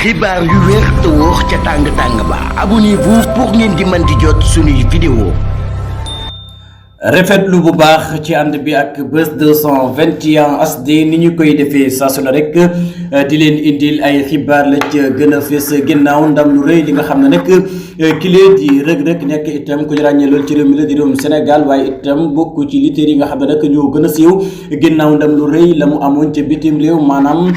xibaar yu wér te wóor ca tàng ba abonnez-vous pour ngeen di mën di jot suñuy vidéo rafetlu bu baax ci ànd bi ak Buzz 221 HD ni ñu koy defee saa su ne rek di leen indil ay xibaar la ca gën a fës ginnaaw ndam lu rëy li nga xam ne nag kile di Reug Reug nekk itam ku ñu ràññee lool ci réew mi la di réewum Sénégal waaye itam bokk ci lutteurs yi nga xam ne nag ñoo gën a siiw ginnaaw ndam lu rëy la mu amoon ca bitim réew maanaam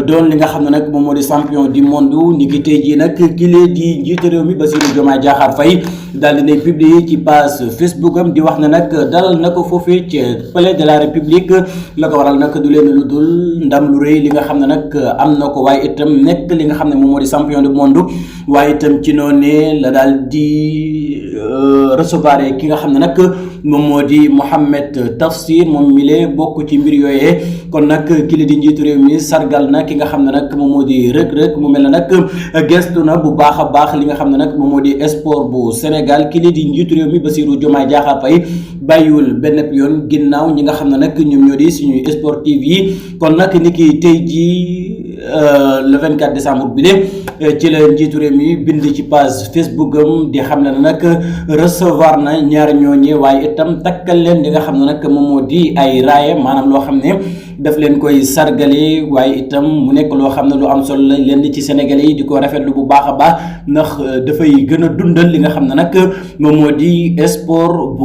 doon li nga xam ne nag moom moo di champion du monde ni ki tey jii nag kile di njiitu réew mi Bassirou Diomaye Diakhar Faye daal di nay publier ci page Facebook am di wax ne nag dalal na ko foofee ci palais de la République la ko waral nag du leen lu dul ndam lu rëy li nga xam ne nag am na ko waaye itam nekk li nga xam ne moom moo di champion du monde waaye itam ci noonu la daal di recevoir ki nga xam ne nag moom moo di Mohamed Tafsir moom mi lee bokk ci mbir yooyee kon nag ki la di njiitu réew mi sargal na ki nga xam ne nag moom moo di Reug Reug mu mel ne nag gestu na bu baax a baax li nga xam ne nag moom moo di sport bu Sénégal ki la di njiitu réew mi Bassirou Diomaye Diakhar Faye bàyyiwul benn yoon ginnaaw ñi nga xam ne nag ñoom ñoo di suñuy sportif yi kon nag ni ki tey jii le 24 décembre bi de ci la njiitu réew mi bind ci page Facebook am di xam ne nag recevoir na ñaar ñooñe waaye itam takkal leen li nga xam ne nag moom moo di ay raaye maanaam loo xam ne daf leen koy sargale waaye itam mu nekk loo xam ne lu am solo la leen ci Sénégalais yi di ko rafetlu bu baax a baax ndax dafay gën a dundal li nga xam ne nag moom moo di sport bu